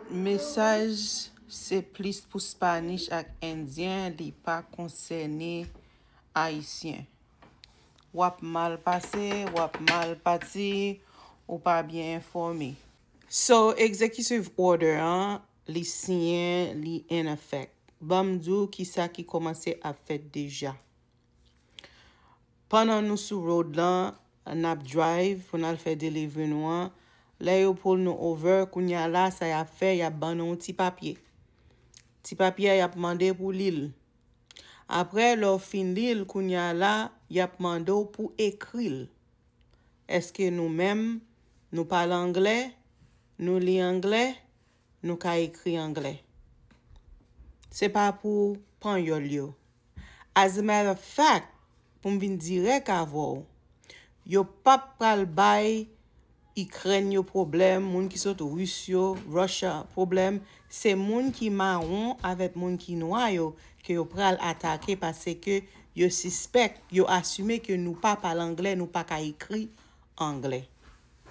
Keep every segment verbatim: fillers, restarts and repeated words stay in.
Mesaj se plis pou Spanish ak Endyen, li pa konsène Ayisyen. W ap mal pase, w ap mal pati, ou pa byen enfòme. So, executive order an, li siyen, li in effect. Ban m di w kisa ki kòmanse ap fèt deja. Pandan nou sou road lan, n ap drive pou n al fè delivery nou an. Lè yo pull nou over, kounye a la, sa y ap fè, y ap ban nou yon ti papye. Ti papye a, y ap mande pou li l. Apre, lè w fin li l, kounye a la, y ap mande w pou ekri l. Èske nou menm, nou pale anglè, nou li anglè, nou ka ekri anglè? Se pa pou panyòl yo. As a matter of fact, pou m vin dirèk avè w, yo p ap pral bay Ikrèn yo pwoblèm, moun ki sot Ris yo, Russia pwoblèm, se moun ki mawon avèk moun ki nwa yo ke yo pral atake paske yo sispèk, yo asime ke nou pa pale anglè, nou pa ka ekri anglè.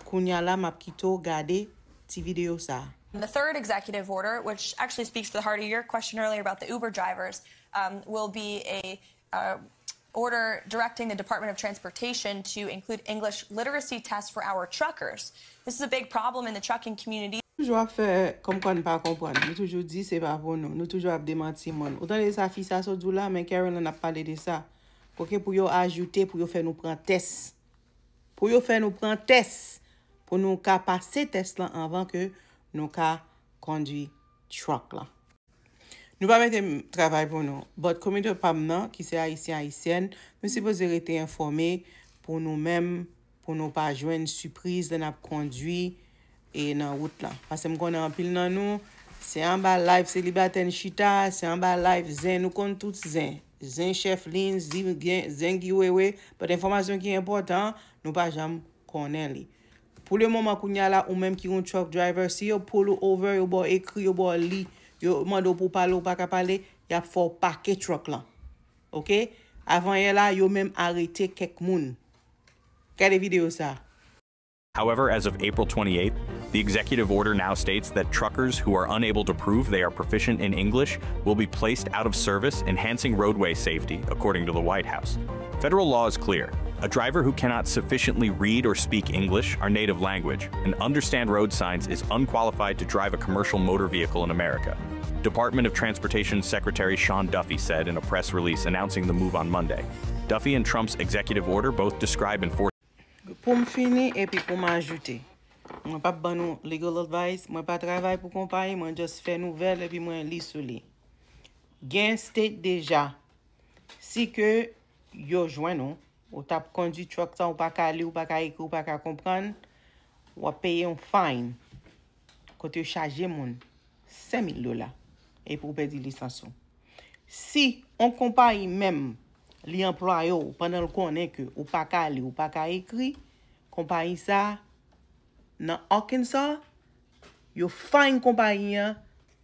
Kounye a la, m ap kite w gade ti videyo sa a. The third executive order, which actually speaks to the heart of your question earlier about the Uber drivers, um, will be a uh, order directing the Department of Transportation to include English literacy tests for our truckers. This is a big problem in the trucking community. Toujou ap fè kòmkwa n pa konprann. Nou toujou di se pa pou nou. Nou toujou ap demanti moun. Ou tande sa fi sa sot di w la, men Carolyn ap pale de sa. Kote pou yo ajoute, pou yo fè nou pran tès. Pou yo fè nou pran tès. Pou nou ka pase tès lan anvan ke nou ka kondwi truck lan. Nou pa mete m travay pou nou, but kominote pa m nan, ki se Ayisyen, Ayisyèn, nou sipoze rete enfòme pou nou menm, pou nou pa jwenn sipriz lè n ap kondwi e nan wout lan. Paske m konnen anpil nan nou, se anba live selibatè n chita, se anba live zen, nou konn tout zen. Zen chèf liy, zen, zen giwewe, but enfòmasyon ki enpòtan, nou pa janm konnen li. Pou le moman kounye a la, ou menm ki yon truck driver, si yo pull ou over, yo ba w ekri, yo ba w li, yo mande w pou w pale, ou pa ka pale, y ap fè w pake truck lan. Oke? Avan yè la, yo menm arete kèk moun. Gade videyo sa. However, as of April twenty-eighth, the executive order now states that truckers who are unable to prove they are proficient in English will be placed out of service, enhancing roadway safety, according to the White House. Federal law is clear. A driver who cannot sufficiently read or speak English, our native language, and understand road signs is unqualified to drive a commercial motor vehicle in America. Department of Transportation Secretary Sean Duffy said in a press release announcing the move on Monday. Duffy and Trump's executive order both describe enforcement. Pou m fini epi pou m ajoute, mwen p ap ban nou legal advice, mwen pa travay pou konpayi, mwen just fè nouvèl epi mwen li sou li. Gen state deja, si ke yo jwenn ou, ou t ap kondwi truck sa, ou pa ka li, ou pa ka ekri, ou pa ka konprann, w ap peye yon fine. Kote yo chaje moun senk mil dola epi ou pèdi lisans ou. Si yon konpayi menm li anplwaye w pandan l konnen ke ou pa ka li, ou pa ka ekri, konpayi sa a nan Arkansas, yo fine konpayi an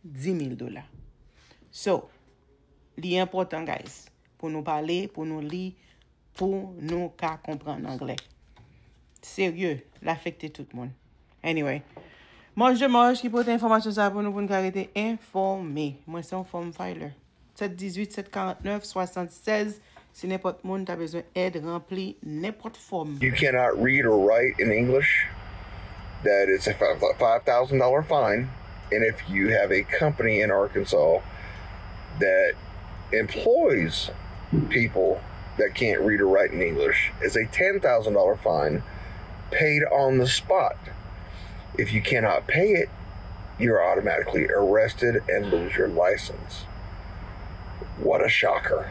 dis mil dola. So, li enpòtan, guys, pou nou pale, pou nou li, pou nou ka konprann anglè. Serye, l afekte tout moun. Anyway, Manch de Manch ki pote enfòmasyon sa pou nou, pou n ka rete enfòme. Mwen se yon fòm filer. Sèt dizuit, sèt karannèf, swasannsèz, si nenpòt moun ta bezwen èd ranpli nenpòt fòm. You cannot read or write in English, that it's a five thousand dollar fine. And if you have a company in Arkansas that employs people that can't read or write in English, it's a ten thousand dollar fine paid on the spot. If you cannot pay it, you're automatically arrested and lose your license. What a shocker.